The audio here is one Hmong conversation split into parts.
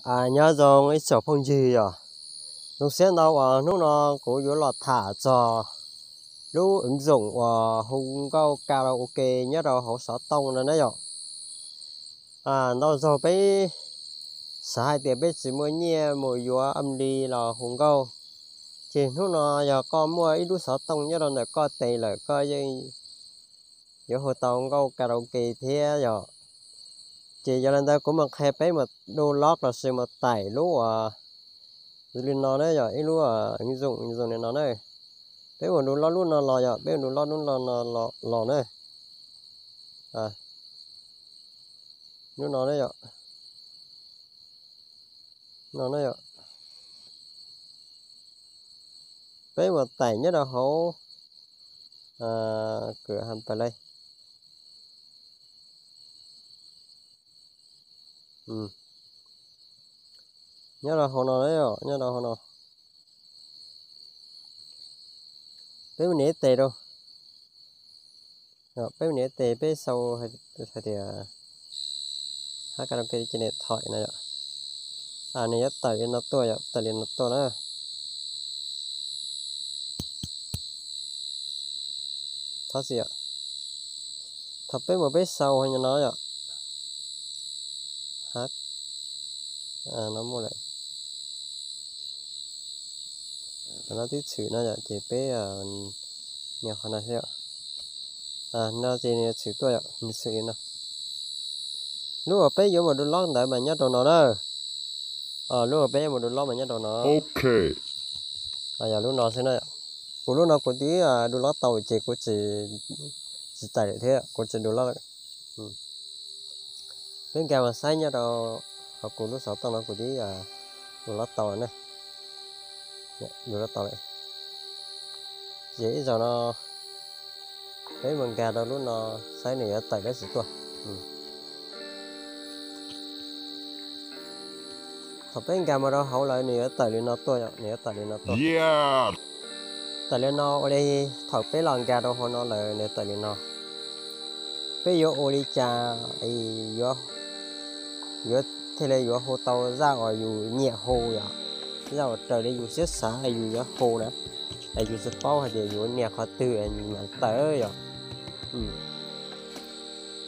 Nyob zoo ib tsoom phooj ywg yom, zoo siab ntau uas hnub no kuv yuav los tham txog lub ứng dụng uas hu nkauj karaoke nyob rau hauv xov tooj no na yom. Ntau zaug peb xav hais tias peb tsis muaj nyiaj mus yuav âm ly los hu nkauj, ces hnub no yog koj muaj ib lub xov tooj nyob rau ntawm koj tes lawm koj yeej yuav hu tau nkauj karaoke thiab yom. Ces yog li ntawd kuv mam qhia peb mus download los sis mus tải lub uas li no na yom, ib lub ứng dụng li no na. Peb mus download lub no los yom, peb mus download lub no los na. Lub no na yom, no na yom. Peb mus tải nyob rau hauv Google Play, nyob rau hauv no, nyob rau hauv no. Peb mus nias tes rau, peb mus nias tes peb sau hais tias hab karaoke trên điện thoại no yom. Nws yuav tawm li no tuaj yom, tawm li no tuaj na. Thov txim yom. Thaum peb mus peb sau no yom, hab, no muaj lawm. Qhov no twb tshwm no yom, ces peb nias qhov no xwb yom. No ces nws tshwm tuaj yom, nws tshwm li no. Lub uas peb yuav mus download ntawd mas nyob rau no na. Lub uas peb yuav mus download mas nyob rau no. Yog lub no xwb na. Kuv lub no kuv twb download tau ces kuv tsis txais lawm thiab kuv tsis download lawm. Peb nkag mus saib nyob rau hauv kuv lub xov tooj no kuv twb download tau na. Download tau lawm. Ces ib zaug no peb mus nkag rau lub no saib nws yuav tawm dab tsi tuaj. Thaum peb nkag mus rau hauv lawm nws yuav tawm li no tuaj, nws yuav tawm li no tuaj. Tawm li no ua li thaum peb los nkag rau hauv no lawm nws tawm li no. Peb yuav ua li cas yuav thiaj li yuav hu tau zaj uas yus nyiam hu yom, zaj uas raws li yus siab xav yus yuav hu na, es yus tsis paub hais tias yus nias qhov twg mas tawm yom.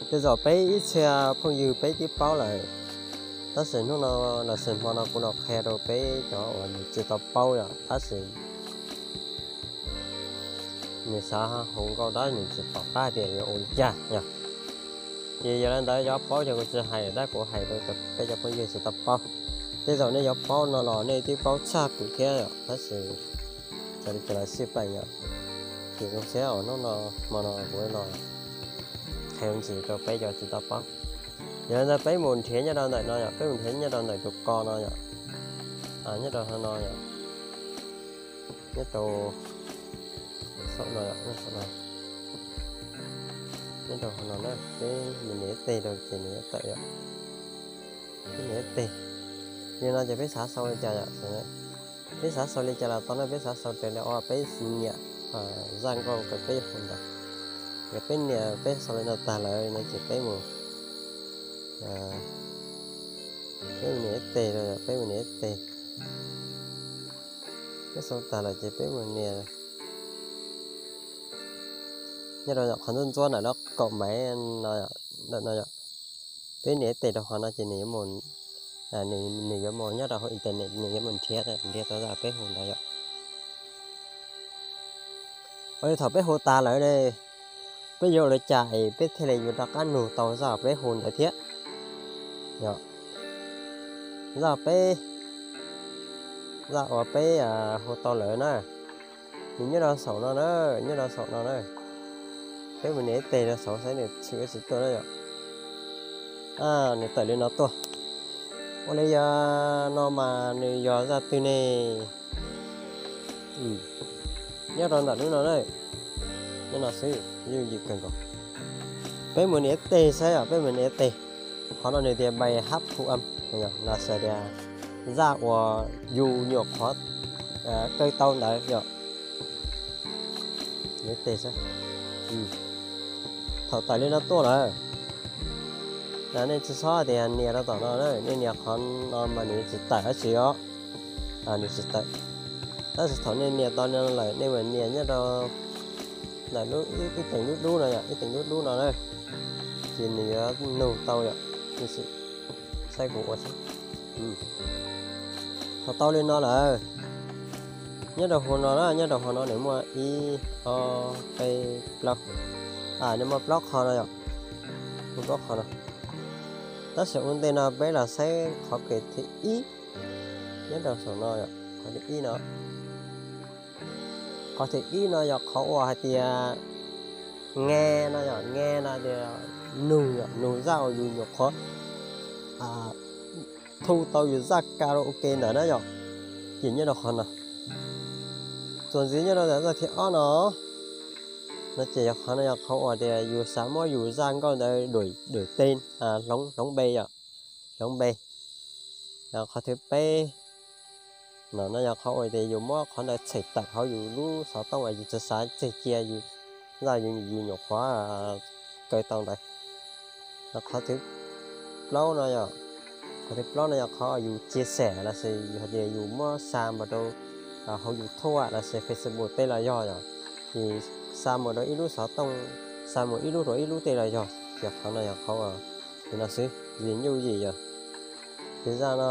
Tej zaum peb ib txhia phooj ywg peb twb paub lawm, tab sis hnub no los sis hmo no kuv los qhia rau peb cov uas nws tsis tau paub yom, tab sis nws xav hu nkauj tab nws tsis pom qab tias yuav ua li cas yom. Ces yog li ntawd cov paub ces kuv tsis hais lawm tab kuv hais rau peb cov phooj ywg tsis tau paub. Tej zaum nej yuav paub no los nej twb paub tshaj kuv thiab yom, tab sis txawm li cas los xij peem yom. Ces zoo siab uas hnub no hmo no kuv los qhia ntxiv rau peb cov tsis tau paub. Yog li ntawd peb mus nrhiav nyob rau ntawm no yom, peb mus nrhiav nyob rau ntawm tus ko no yom, nyob rau hauv no yom, nyob rau saum no, nyob rau hauv no na, peb mus nias ib teg rau ces nws yuav tawm yom. Peb nias ib teg, li no ces peb xav sau li cas yom, peb xav sau li cas los tau na, peb xav sau raws li uas peb nyiam zaj nkauj uas peb hu ntawd. Yog peb nias peb sau li no tag lawm no ces peb mus, peb mus nias ib teg rau, peb mus nias ib teg. Peb sau tag lawm ces peb mus nias nyob rau qhov ntxuab ntxuab ntawm lub kaum maiv no, ntawm no yom. Peb nias ib teg rau qhov no ces nws yuav mus, nws yuav mus nyob rau hauv internet, nws yuav mus nrhiav, nrhiav tau zaj peb hu ntawd yom. Ua li thaum peb hu tas lawm ne, peb yuav ua li cas es peb thiaj li yuav rov qab nug tau zaj peb hu ntawd thiab? Yog zaj peb, zaj uas peb hu tau lawm na, nws nyob rau saum no na, nyob rau saum no na. Peb mus nias ib teg rau saud saib nws tshwm dab tsi tuaj na yom. Nws tawm li no tuaj. Ua li yog no mas nws yog zaj twg ne? Nyob rau ntawm lub no na, nyob no xwb, yooj yim kawg nkaus. Peb mus nias ib teg saib yom, peb mus nias ib teg. Qhov no nws tias bài hát thu âm, los sis tias zaj uas yus nyuam qhuav kaw tau ntawd yom. Nias ib teg saib. Thaum tawm li no tuaj lawm, Nej tsis txhob tias nias rau tom no na, nej nias qhov no mas nws tsis tawm dab tsi os. Nws tsis tawm. Tab sis thaum nej nias tau li no lawm nej mam nias nyob rau ntawm ib teem dub dub no yom, ib teem dub dub no na, ces nws yuav nug tau yom. Saib kuv ua xwb. Thaum tau li no lawm, nyob rau hauv no na, nyob rau hauv no nws muaj ib, ob, peb, plaub, nws muaj plaub qho no yom, muaj plaub qho no. Tab sis ua ntej no peb los saib qhov kws thib ib nyob rau saum no yom, qhov thib ib no. Qhov thib ib no yog qhov uas hais tias nge no yom, nge no tias nug yom, nug zaj uas yus nyuam qhuav thu tau yus zaj karaoke ntawd na yom. Ces nyob rau qhov no, txuas ntxiv nyob rau zaj thib ob no, no ces yog qhov no yog qhov uas tias yus xav muab yus zaj nkauj ntawd đổi, đổi tên, hloov, hloov npe yom, hloov npe. Qhov thib peb no, no yog qhov uas tias yus muab qhov ntawd tshem tawm hauv yus lub xov tooj uas yus tsis xav tseg cia yus zaj yus nyuam qhuav kaw tau ntawd. Qhov thib plaub no yog, qhov thib plaub no yog qhov yus chia sẻ lossis hais tias yus muab xa mus rau hauv YouTube lossis Facebook tej los yog yom, ces xa mus rau ib lub xov tooj, xa mus ib lub rau ib lub tej los yog, ces qhov no yog qhov li no xwb, yus nyuj yim yom. Ces zaj no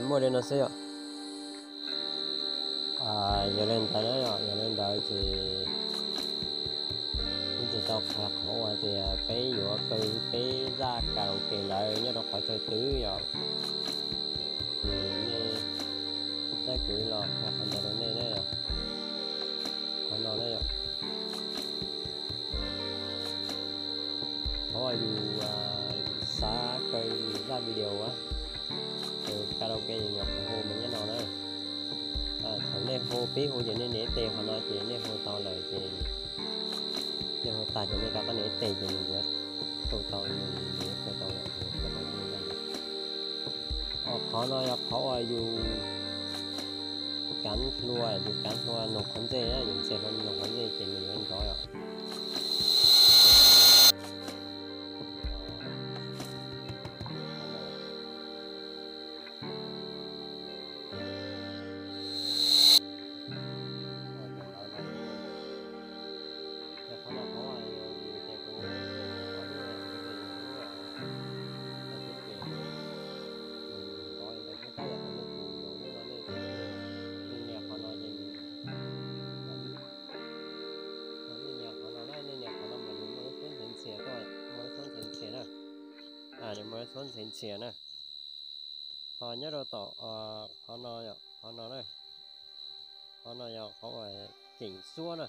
muaj li no xwb yom. Yog li ntawd na yom, yog li ntawd ces kuv tsis tau qhia qhov uas tias peb yuav kaw peb zaj karaoke ntawd nyob rau qhov chaw twg yom. Ces nej, saib kuv los qhia qhov ntawd rau nej na yom. Qhov no na yom, qhov uas yus xav kaw yus zaj video, karaoke yus nyuam qhuav hu mas nyob no na. Thaum nej hu pib hu ces nej nias tes qhov no ces nej hu tau lawm ces nej hu tag ces nej rov qab nias tes ces nws yuav tu tau, nws yuav kaw tau, nws yuav kaw tau li zaj ntawd. Qhov no yog qhov uas yus kav hlua, yus kav hlua noog qhov ntsej, yus ntxias hlua noog qhov ntsej ces nws yuav nrov yom. Nej nias qhov no mas nws muaj lub suab ntxhias ntxhias tuaj, muaj lub suab ntxhias ntxhias na. Nws muaj lub suab ntxhias ntxhias na. Ho nyob rau tom qhov no, qhov no na, qhov no yog qhov uas ceem suab na,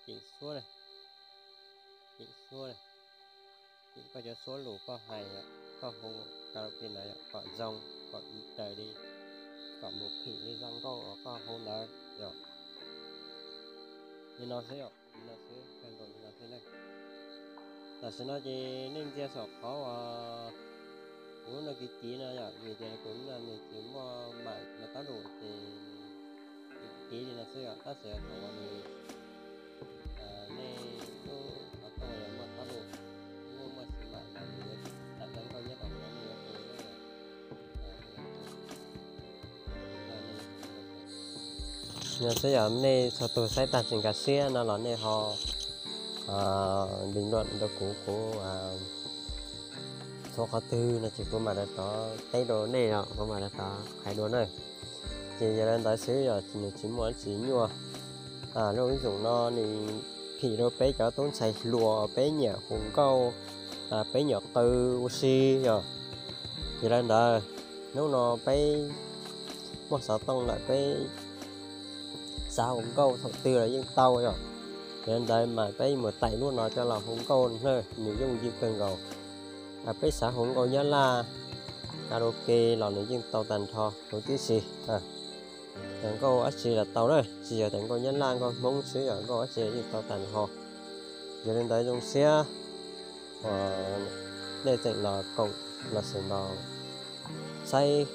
ceem suab na, ceem suab na, ceem koj cov suab lus koj hais, koj hu karaoke ntawd yom, kom zoo, kom raws li, kom mus phim li zaj nkauj uas koj hu ntawd yom. Li no xwb yom, li no xwb, kawg nkaus li no xwb na. Tam sim no ces nej ntsia saum qhov uas kuv lub no kiv kiv no yom, vim tias kuv lub no nws tsis muaj mam no tab lus ces kiv kiv li no xwb yom, tab sis thaum uas nws, nej lub xov tooj muaj tab lus, muaj muaj xim mam los nws yuav tawm zaj nkauj nyob rau hauv no nej yuav hu na. No xwb yog nej txhua tus saib tag tsis nkag siab no los nej ho bình luận rau kuv, kuv txhua qhov twg no ces kuv mam li rov teb rau nej os, kuv mam li rov qhia dua na. Ces yog li ntawd xwb yog nws tsis muaj dab tsi nyuaj. Lub ib zoom no nws phim rau peb cov tub ntxhais hluas peb nyiam hu nkauj, peb nyiam qw ua si yog. Yog li ntawd, hnub no peb muaj xov tooj lawm peb xav hu nkauj thaum twg los yeej tau yom. Yog li ntawd mas peb mus tải lub no coj los hu nkauj na, nws yooj yim kawg nkaus. Peb xav hu nkauj Nyab Laj karaoke los nws yeej tau tag nrho huv tib si. Nkauj dab tsi los tau na, tsis yog tias nkauj Nyab Laj nkauj Hmoob xwb yom, nkauj dab tsi yeej tau tag nrho. Yog li ntawd zoo siab uas nej tseem los koom los sis los saib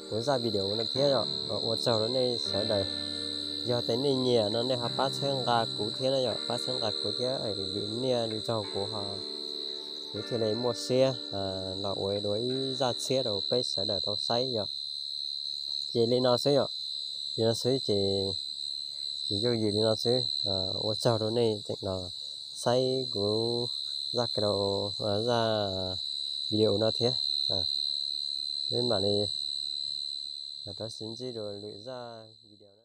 kuv zaj video no thiab yom, ua tsaug rau nej sawv daws. Yog tias nej nyiam no nej ho pab txhawb nqa kuv thiab na yom, pab txhawb nqa kuv thiab vim niaj li tsaug kuv ho Kuv thiaj li muaj siab los ua dua ib zaj txhiab rau peb sawv daws tau saib yom. Ces li no xwb yom, li no xwb ces yooj yim li no xwb. Ua tsaug rau nej tseem los saib kuv zaj, zaj video no thiab. Peb mam li rov sib ntsib dua lwm zaj video.